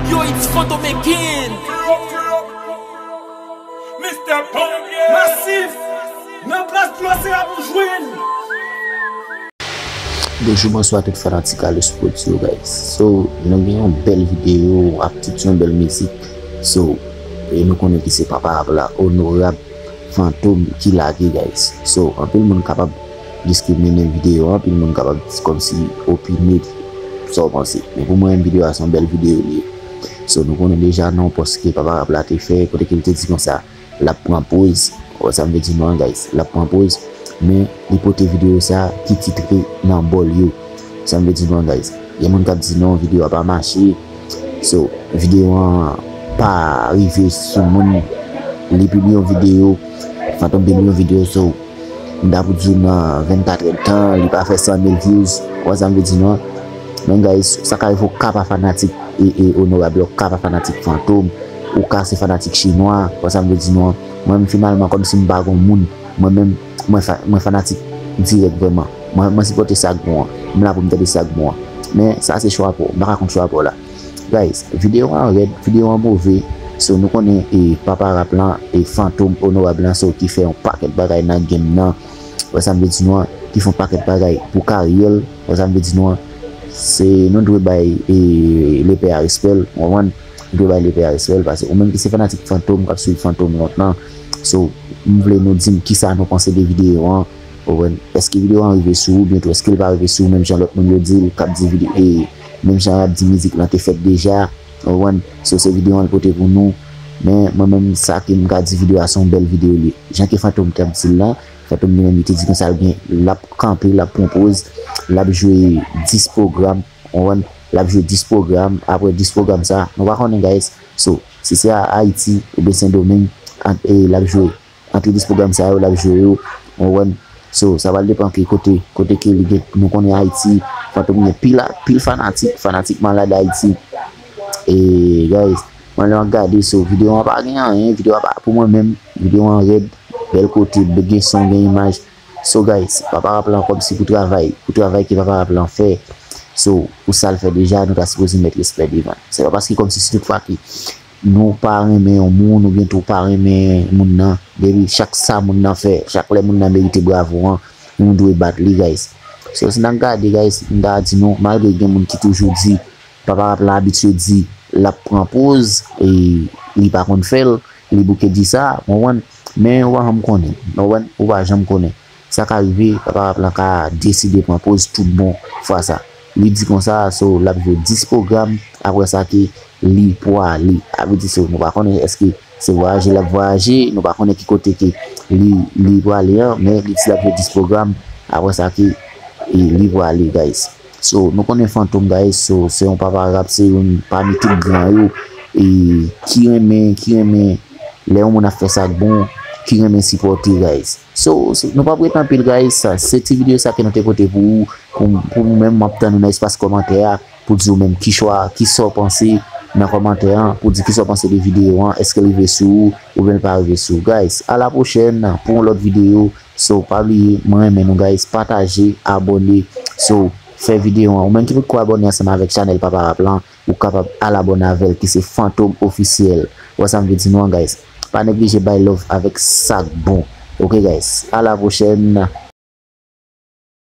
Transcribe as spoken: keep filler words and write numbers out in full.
Yo, it's Fantom again. Mister Pompier. Masif. Nan plas Flosera pou jwenn. Bonjou, bonswa tout fanatik Allo Sports yo, guys. So, nou gen yon bèl videyo, ap tout yon bèl mizik. So, e nou konnen ki se papa rap la, Onorab Fantom ki lage, guys. So, anpil moun kapab diskrimine videyo an, anpil moun kapab kòmsi opine sa w panse. Men pou mwen, videyo a se yon bèl videyo li ye. So, nou konnen deja nan yon pòs ke papa rap la te fè, kote ke li te di konsa, l ap pran poz. Ou wè sa m vle di nou an, guys? L ap pran poz, men li pote videyo sa ki titre Nan Bòl Yo. Sa m vle di nou an, guys? Gen moun k ap di non, videyo a pa mache. So, videyo an pa rive sou moun. Li pibliye yon videyo, Fantom pibliye yon videyo, so, m ta pou di w nan vennkat èdtan, li pa fè san mil views. Ou wè sa m vle di nou an? Men, guys, sa ka rive w ka pa fanatik e, e Onorab la, w ka pa fanatik Fantom, ou ka se fanatik chinwa, ou wè sa m vle di nou an? Mwen menm, finalman, kòmsi m pa gon moun, mwen menm, mwen fa-, mwen fanatik dirèk vrèman. Mwen, mwen sipòte sa k bon an. M la pou m tande sa k bon an. Men, sa se chwa pa w. M pa ka kont chwa pa w la. Guys, videyo an rèd, videyo an move. So, nou konnen e papa rap lan, e Fantom Onorab lan, so, ki fè yon pakèt bagay nan game nan. Ou wè sa m vle di nou an? Ki fè yon pakèt bagay pou karyè l. Ou wè sa m vle di nou an? Se, nou dwe bay e lepè a respè l, ou konprann? Nou dwe bay lepè a respè l, paske ou menm ki se fanatik Fantom, k ap swiv Fantom lontan. So, m vle nou di m kisa nou panse de videyo an. Ou konprann? Èske videyo an rive sou ou, byen tou, èske l pa rive sou ou, menm jan lòt moun yo di l, k ap di videyo, e, menm jan y ap di mizik lan te fèt deja, ou konprann? So, se videyo an l pote pou nou. Men, mwen menm, sa ke m ka di, videyo a se yon bèl videyo li ye. Jan ke Fantom t ap di l lan, Fantom li menm, li te di konsa, l gen, l ap kanpe, l ap pran poz, l ap jwe dis pwogram, ou konprann? L ap jwe dis pwogram, apre dis pwogram sa, nou pa konnen, guys. So, si se a Ayiti oubyen Sendomeng, ant, e, l ap jwe, ant dis pwogram sa yo, l ap jwe yo, ou konprann? So, sa pral depann ki kote, kote ke li gen, nou konnen Ayiti, Fantom gen pil, pil fanatik, fanatik malad Ayiti. E, guys, mwen lè m ap gade, so, videyo an pa gen anyen, videyo a pa, pou mwen menm, videyo an rèd, bèl kote, gen son, gen imaj. So, guys, papa rap lan kòmsi pou travay, pou travay ke papa rap lan fè. So, pou sa l fè deja, nou ta sipoze mèt respè devan. Se pa paske kòmsi si tout fwa ke nou pa renmen yon moun, oubyen tou pa renmen moun nan, depi chak sa moun nan fè, chak lè moun nan merite bravo an, nou dwe bat li, guys. So, si n ap gade, guys, m ta di nou, malgre gen moun ki toujou di, papa rap la abitye di, l ap pran poz, e li pa konn fè l, li bouke di sa, ou konprann? Men ou pa janm konnen, ou konprann? Ou pa janm konnen. Sa ka rive, papa rap lan ka deside pran poz tout bon fwa sa. Li di konsa, so, l ap jwe dis pwogram, apre sa ke li pwale. Sa vle di, so, nou pa konnen èske se vwayaje l ap vwayaje, nou pa konnen ki kote ke li, li pwale an, men li di l ap jwe dis pwogram, apre sa ke, e, li pwale, guys. So, nou konnen Fantom, guys, so, se yon papa rap, se youn pami tout gran yo, e, ki renmen, ki renmen lè yon moun ap fè sa k bon, ki renmen sipòte, guys. So, se, nou p ap ret anpil, guys. Sa, se ti videyo sa ke nou te pote pou ou, pou, pou ou menm, m ap tann ou nan espas kòmantè a, pou di ou menm ki chwa, ki sa w panse nan kòmantè an, pou di ki sa w panse de videyo an, èske l rive sou ou, oubyen l pa rive sou ou. Guys, a la pwochèn pou yon lòt videyo. So, pa bliye, mwen renmen nou, guys, pataje, abòne. So, fè videyo an. Ou menm ki potko abòne ansanm avèk chanèl Papa Rap lan, ou kapab al abòne avè l, ki se Fantom Ofisyèl. Ou wè sa m vle di nou an, guys? Pa neglije bay love avèk sa k bon. Oke, guys? A la pwochèn.